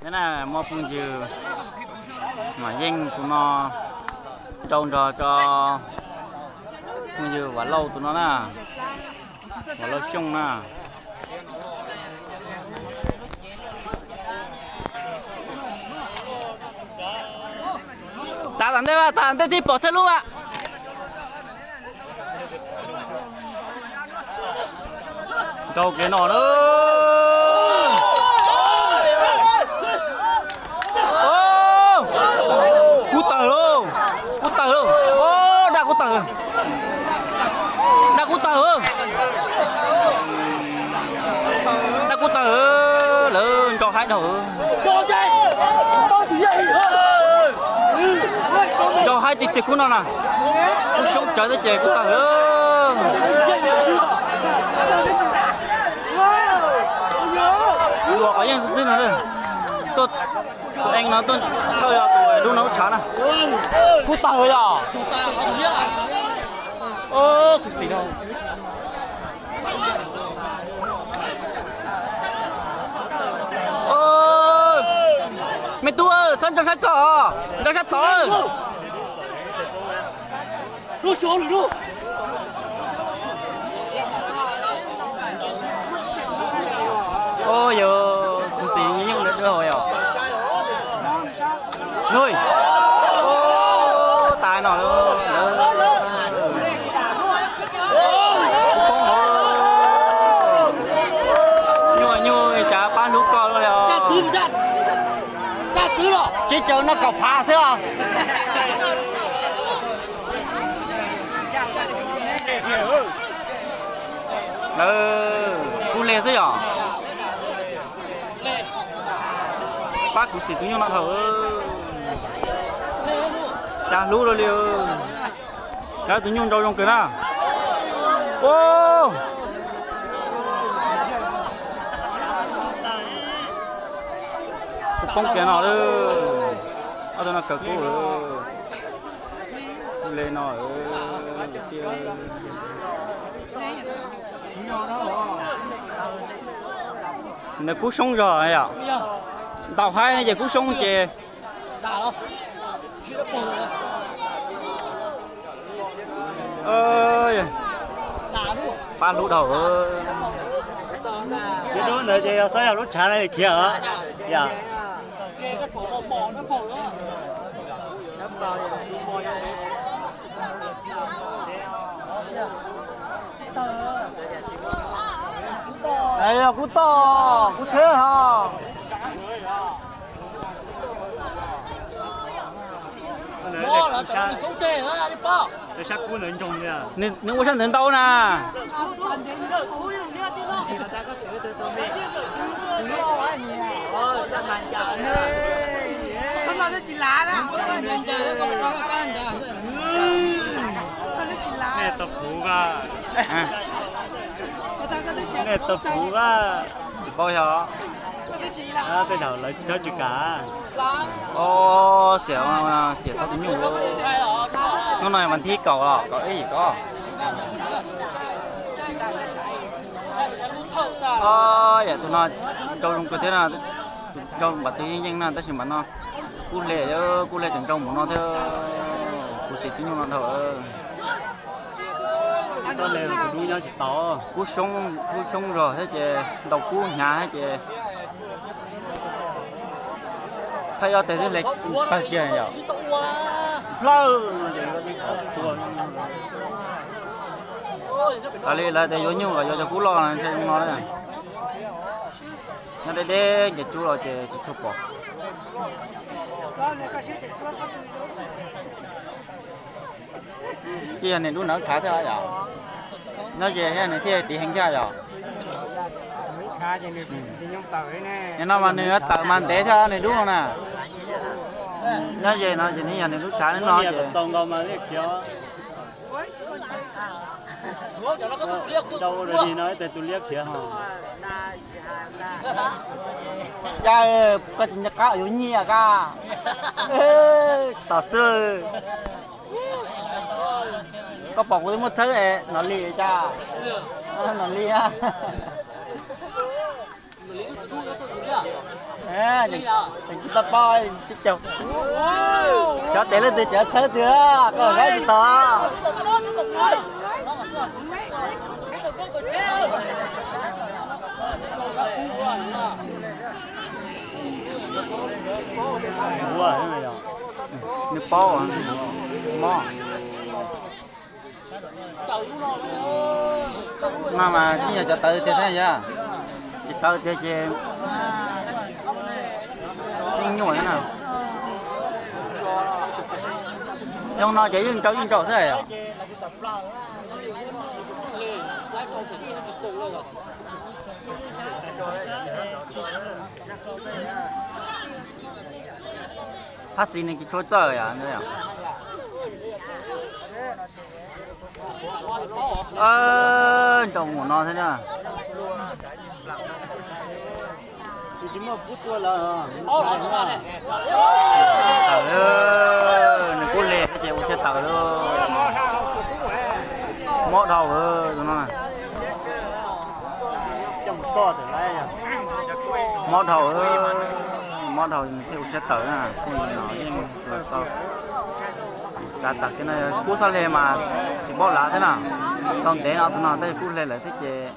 Na, muaj phooj ywg Vam Yeej tus no nrau nrog rau phooj ywg Vam Lauj tus no na, Vam Lauj Xyooj na. Txav tom ntej, txav tom ntej tib pom thawj lub a. Nrau kev no na. Kub tawg lauj, kub tawg lauj, daj kub tawg, daj kub tawg, daj kub tawg, lawv nrau haib dhau. Nrau haib tiag tiag khub no na. Kub xyoob tsawv thiab ces kub tawg lawm. Luag qhov yeej xwb xwb no, tuaj tus eev no tuaj thawj yog tus lub no lub tshav na. Kub tawg yog. Khuv xim no. Me tub, txhob nrau sab ko, nrau sab tod. Yog khuv xim nyooj dua hauv yom. Nuj, tas no lawm. Nyuaj nyuaj cas pab hlub koj luaj li os. Tsib caug noj kaum phav xwb os. Lawv kub hle xwb yom. Pab khuv xim tus nyuj no dhau. Cas hlub luaj li. Cas tus nyuj nrau zoo kawg na. Tus poob kiag no lawm. Ob tug no kawg kub. Kub le no tiag. Nws kub soob zog yom. Ntaus haib no ces kub soob ces. Pab hlub dhau. Lub dub ntawd ces yog xav yog lub tshav no khiav os. Yog. Yog kub toj kub theb ho. Nws ua sab ntawd ntau na. Nej tau puv a. Nej tau puv a. Tsis paub yog. Tej zaum lawv tsis kam. Xiam, xiam tau tus nyuj. Hnub no mas thib kaum los kaum ib yim ko. Yam tus no nrau zoo kawg thiab no, nrau npaum twg yeej yeej na, tab sis mas no kub hle, kub hle tseem nrau mus no thiab. Kuv xav tus nyuj no dhau. Kub xyoob, kub xyoob zog thiab ces ntaus kub hnyav thiab ces thaij ob teg twb hle tawg kiag yom. Plawg no ces yuav tib qhov tua. Raws li lawv tias yuav nyuj los yuav cov kub loj no ntshe zoo no. Nyob deb deb ces cub los ces tsis tshua pom. Ces yog nws dub nws tshav thiab yom. Nyob ze thiab nws thiaj tiv heev thiab yom. Nim no mas nws tawm mas ntev thiab nws dub no na. Nyob ze no ces nws yog nws dub tshav no ces. Cas koj tsis nco qab yuav nyiaj koj. Tom xwb. Koj pom kuv twb muab txhawb es no li cas. No li. Tsis tau paub, tsis caug. Xyov tes leej twg tseem txhawb twg, koj zab tsis tau. Nws paub, mob. No mas yeej yog cov tawv tiag thiab yog, tsis tawv tiag ces yeej nyuaj thiab na. Xyoo no ces yeej ntsau yeej ntsau xwb os. Hab xis nws tsis tshua txawj yom. Nrau mus no thiab na. Tawm, nws kub leg ces ua siab tawm lawm. Mob dhau tus no. Mob dhau, mob dhau nws thiaj ua siab tawm na. Phooj ywg no yeej tau tsav tag kiag no, kub txhob hle mas tsis paub lav thiab na. Tau ntev no tus no tab sis kub hle lawm thiab ces